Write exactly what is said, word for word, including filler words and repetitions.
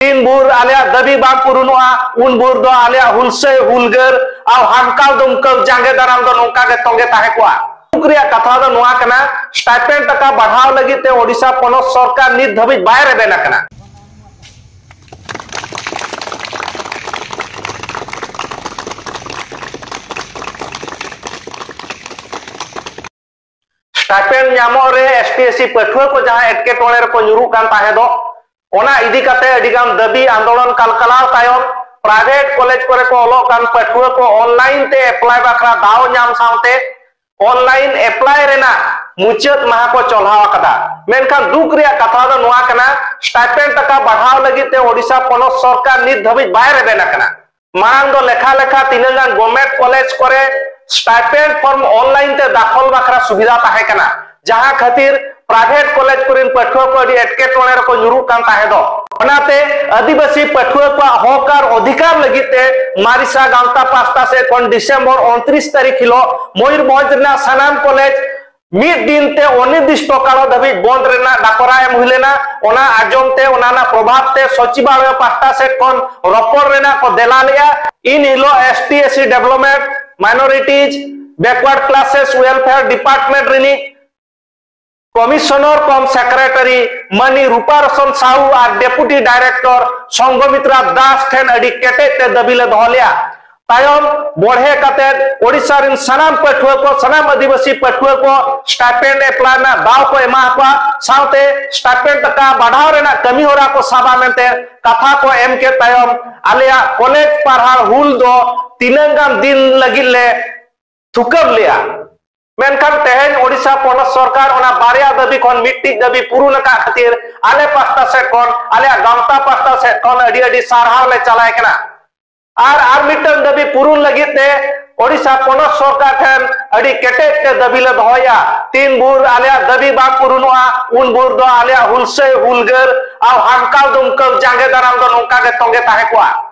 ᱛᱤᱱ ᱵᱷᱳᱨ ᱟᱞᱮᱭᱟᱜ ᱫᱟᱹᱵᱤ ᱵᱟᱝ ᱯᱩᱨᱩᱱᱚᱜᱼᱟ, ᱩᱱ ᱵᱷᱳᱨ ᱫᱚ ᱟᱞᱮᱭᱟᱜ ᱦᱩᱞᱥᱟᱹᱭ ᱦᱩᱞᱜᱟᱹᱨ ᱟᱨ ᱦᱟᱢᱠᱟᱣ ᱫᱩᱢᱠᱟᱹᱣ ᱡᱟᱸᱜᱮ ᱫᱟᱨᱟᱢ ᱫᱚ ᱱᱚᱝᱠᱟ ᱜᱮ ᱛᱚᱸᱜᱮ ᱛᱟᱦᱮᱸ ᱠᱚᱜᱼᱟ᱾ ᱫᱩᱠ ᱨᱮᱭᱟᱜ ᱠᱟᱛᱷᱟ ᱫᱚ ᱱᱚᱣᱟ ᱠᱟᱱᱟ, ᱥᱴᱟᱭᱯᱮᱱᱰ ᱴᱟᱠᱟ ᱵᱟᱲᱦᱟᱣ ᱞᱟᱹᱜᱤᱫ ᱛᱮ ᱳᱰᱤᱥᱟ ᱯᱚᱱᱚᱛ ᱥᱚᱨᱠᱟᱨ ᱱᱤᱛ ᱫᱷᱟᱹᱵᱤᱡ ᱵᱟᱭ ᱨᱮᱵᱮᱱ ᱟᱠᱟᱱᱟ᱾ ᱥᱴᱟᱭᱯᱮᱱᱰ ᱧᱟᱢᱚᱜ ᱨᱮ ᱮᱥ ᱴᱤ ᱮᱥ ᱥᱤ ᱯᱟᱹᱴᱷᱩᱣᱟᱹ ᱠᱚ ᱡᱟᱦᱟᱸ ᱮᱴᱠᱮᱴᱚᱬᱮ ᱨᱮᱠᱚ ᱧᱩᱨᱩᱜ ᱠᱟᱱ ᱛᱟᱦᱮᱸ ᱫᱚ, ᱚᱱᱟ ᱤᱫᱤ ᱠᱟᱛᱮ ᱟᱹᱰᱤ ᱜᱟᱱ ᱫᱟᱹᱵᱤ ᱟᱱᱫᱳᱞᱚᱱ ᱠᱟᱞᱠᱟᱞᱟᱣ ᱛᱟᱭᱚᱢ, ᱯᱨᱟᱭᱵᱷᱮᱴ ᱠᱚᱞᱮᱡᱽ ᱠᱚᱨᱮ ᱠᱚ ᱚᱞᱚᱜ ᱠᱟᱱ ᱯᱟᱹᱴᱷᱩᱣᱟᱹ ᱠᱚ ᱚᱱᱞᱟᱭᱤᱱ ᱛᱮ ᱮᱯᱞᱟᱭ ᱵᱟᱠᱷᱨᱟ ᱫᱟᱣ ᱧᱟᱢ ᱥᱟᱶᱛᱮ ᱚᱱᱞᱟᱭᱤᱱ ᱮᱯᱞᱟᱭ ᱨᱮᱱᱟᱜ ᱢᱩᱪᱟᱹᱫ ᱢᱟᱦᱟ ᱠᱚ ᱪᱚᱞᱦᱟᱣ ᱟᱠᱟᱫᱟ᱾ ᱢᱮᱱᱠᱷᱟᱱ ᱫᱩᱠ ᱨᱮᱭᱟᱜ ᱠᱟᱛᱷᱟ ᱫᱚ ᱱᱚᱣᱟ ᱠᱟᱱᱟ, ᱥᱴᱟᱭᱯᱮᱱᱰ ᱴᱟᱠᱟ ᱵᱟᱲᱦᱟᱣ ᱞᱟᱹᱜᱤᱫ ᱛᱮ ᱳᱰᱤᱥᱟ ᱯᱚᱱᱚᱛ ᱥᱚᱨᱠᱟᱨ ᱱᱤᱛ ᱫᱷᱟᱹᱵᱤᱡ ᱵᱟᱭ ᱨᱮᱵᱮᱱ ᱟᱠᱟᱱᱟ᱾ ᱢᱟᱲᱟᱝ ᱫᱚ ᱞᱮᱠᱷᱟ ᱞᱮᱠᱷᱟ ᱛᱤᱱᱟᱹᱜ ᱜᱟᱱ ᱜᱚᱨᱢᱮᱱᱴ ᱠᱚᱞᱮᱡᱽ ᱠᱚᱨᱮ ᱥᱴᱟᱭᱯᱮᱱᱰ ᱯᱷᱚᱨᱢ ᱚᱱᱞᱟᱭᱤᱱ ᱛᱮ ᱫᱟᱠᱷᱚᱞ ᱵᱟᱠᱷᱨᱟ ᱥᱩᱵᱤᱫᱷᱟ ᱛᱟᱦᱮᱸ ᱠᱟᱱᱟ, ᱡᱟᱦᱟᱸ ᱠᱷᱟᱹᱛᱤᱨ ᱯᱨᱟᱭᱵᱷᱮᱴ ᱠᱚᱞᱮᱡᱽ ᱠᱚᱨᱮᱱ ᱯᱟᱹᱴᱷᱩᱣᱟᱹ ᱠᱚ ᱟᱹᱰᱤ ᱮᱴᱠᱮᱴᱚᱬᱮ ᱨᱮᱠᱚ ᱧᱩᱨᱩᱜ ᱠᱟᱱ ᱛᱟᱦᱮᱸ ᱫᱚ᱾ ᱚᱱᱟᱛᱮ ᱟᱹᱫᱤᱵᱟᱹᱥᱤ ᱯᱟᱹᱴᱷᱩᱣᱟᱹ ᱠᱚᱣᱟᱜ ᱦᱚᱠ ᱟᱨ ᱚᱫᱷᱤᱠᱟᱨ ᱞᱟᱹᱜᱤᱫ ᱛᱮ ᱢᱟᱨᱤᱥᱟ ᱜᱟᱶᱛᱟ ᱯᱟᱥᱴᱟ ᱥᱮᱫ ᱠᱷᱚᱱ ᱰᱤᱥᱮᱢᱵᱚᱨ ᱩᱱᱛᱨᱤᱥ ᱛᱟᱹᱨᱤᱠᱷ ᱦᱤᱞᱳᱜ ᱢᱚᱭᱩᱨᱵᱷᱚᱸᱡᱽ ᱨᱮᱱᱟᱜ ᱥᱟᱱᱟᱢ ᱠᱚᱞᱮᱡᱽ ᱢᱤᱫ ᱫᱤᱱ ᱛᱮ ᱚᱱᱤᱨᱫᱤᱥᱴᱚ ᱠᱟᱞ ᱫᱷᱟᱹᱵᱤᱡ ᱵᱚᱱᱫ ᱨᱮᱱᱟᱜ ᱰᱟᱠᱚᱨᱟ ᱮᱢ ᱦᱩᱭ ᱞᱮᱱᱟ᱾ ᱚᱱᱟ ᱟᱸᱡᱚᱢ ᱛᱮ ᱚᱱᱟ ᱨᱮᱱᱟᱜ ᱯᱨᱚᱵᱷᱟᱵᱽ ᱛᱮ ᱥᱚᱪᱤᱵᱟᱞᱚᱭ ᱯᱟᱦᱴᱟ ᱥᱮᱫ ᱠᱷᱚᱱ ᱨᱚᱯᱚᱲ ᱨᱮᱱᱟᱜ ᱠᱚ ᱫᱮᱞᱟ ᱞᱮᱫᱼᱟ᱾ ᱤᱱ ᱦᱤᱞᱳᱜ S T S C development, minorities, backward classes welfare department ᱨᱤᱱᱤᱡ commissioner cum secretary Mani Rupa Roshan Sahu ᱟᱨ ᱰᱮᱯᱩᱴᱤ ᱰᱟᱭᱨᱮᱠᱴᱚᱨ ᱥᱚᱝᱜᱷᱚᱢᱤᱛᱨᱟ ᱫᱟᱥ ᱴᱷᱮᱱ ᱟᱹᱰᱤ ᱠᱮᱴᱮᱡ ᱛᱮ ᱫᱟᱹᱵᱤ ᱞᱮ ᱫᱚᱦᱚ ᱞᱮᱫᱼᱟ᱾ ᱛᱟᱭᱚᱢ ᱵᱚᱲᱦᱮ ᱠᱟᱛᱮ ᱳᱰᱤᱥᱟ ᱨᱮᱱ ᱥᱟᱱᱟᱢ ᱯᱟᱹᱴᱷᱩᱣᱟᱹ ᱠᱚ, ᱥᱟᱱᱟᱢ ᱟᱹᱫᱤᱵᱟᱹᱥᱤ ᱯᱟᱹᱴᱷᱩᱣᱟᱹ ᱠᱚ ᱥᱴᱟᱭᱯᱮᱱᱰ ᱮᱯᱞᱟᱭ ᱨᱮᱱᱟᱜ ᱫᱟᱣ ᱠᱚ ᱮᱢᱟ ᱠᱚᱣᱟ, ᱥᱟᱶᱛᱮ ᱥᱴᱟᱭᱯᱮᱱᱰ ᱴᱟᱠᱟ ᱵᱟᱲᱦᱟᱣ ᱨᱮᱱᱟᱜ ᱠᱟᱹᱢᱤ ᱦᱚᱨᱟ ᱠᱚ ᱥᱟᱵᱟ ᱢᱮᱱᱛᱮ ᱠᱟᱛᱷᱟ ᱠᱚ ᱮᱢ ᱠᱮᱫ ᱛᱟᱭᱚᱢ, ᱟᱞᱮᱭᱟᱜ ᱠᱚᱞᱮᱡᱽ ᱯᱟᱲᱦᱟᱣ ᱦᱩᱞ ᱫᱚ ᱛᱤᱱᱟᱹᱝ ᱜᱟᱱ ᱫᱤᱱ ᱞᱟᱹᱜᱤᱫ ᱞᱮ ᱛᱷᱩᱠᱟᱹᱢ ᱞᱮᱫᱼᱟ᱾ ᱢᱮᱱᱠᱷᱟᱱ ᱛᱮᱦᱮᱧ ᱳᱰᱤᱥᱟ ᱯᱚᱱᱚᱛ ᱥᱚᱨᱠᱟᱨ ᱚᱱᱟ ᱵᱟᱨᱭᱟ ᱫᱟᱹᱵᱤ ᱠᱷᱚᱱ ᱢᱤᱫᱴᱤᱡ ᱫᱟᱹᱵᱤ ᱯᱩᱨᱩᱱ ᱟᱠᱟᱫ ᱠᱷᱟᱹᱛᱤᱨ ᱟᱞᱮ ᱯᱟᱥᱴᱟ ᱥᱮᱫ ᱠᱷᱚᱱ, ᱟᱞᱮᱭᱟᱜ ᱜᱟᱶᱛᱟ ᱯᱟᱥᱴᱟ ᱥᱮᱫ ᱠᱷᱚᱱ ᱟᱹᱰᱤ ᱟᱹᱰᱤ ᱥᱟᱨᱦᱟᱣ ᱞᱮ ᱪᱟᱞᱟᱭ ᱠᱟᱱᱟ᱾ ᱟᱨ ᱟᱨ ᱢᱤᱫᱴᱟᱝ ᱫᱟᱹᱵᱤ ᱯᱩᱨᱩᱱ ᱞᱟᱹᱜᱤᱫ ᱛᱮ ᱳᱰᱤᱥᱟ ᱯᱚᱱᱚᱛ ᱥᱚᱨᱠᱟᱨ ᱴᱷᱮᱱ ᱟᱹᱰᱤ ᱠᱮᱴᱮᱡ ᱛᱮ ᱫᱟᱹᱵᱤ ᱞᱮ ᱫᱚᱦᱚᱭᱟ᱾ ᱛᱤᱱ ᱵᱷᱳᱨ ᱟᱞᱮᱭᱟᱜ ᱫᱟᱹᱵᱤ ᱵᱟᱝ ᱯᱩᱨᱩᱱᱚᱜᱼᱟ, ᱩᱱ ᱵᱷᱳᱨ ᱫᱚ ᱟᱞᱮᱭᱟᱜ ᱦᱩᱞᱥᱟᱹᱭ ᱦᱩᱞᱜᱟᱹᱨ ᱟᱨ ᱦᱟᱢᱠᱟᱣ ᱫᱩᱢᱠᱟᱹᱣ ᱡᱟᱸᱜᱮ ᱫᱟᱨᱟᱢ ᱫᱚ ᱱᱚᱝᱠᱟ ᱜᱮ ᱛᱚᱸᱜᱮ ᱛᱟᱦᱮᱸ ᱠᱚᱜᱼᱟ᱾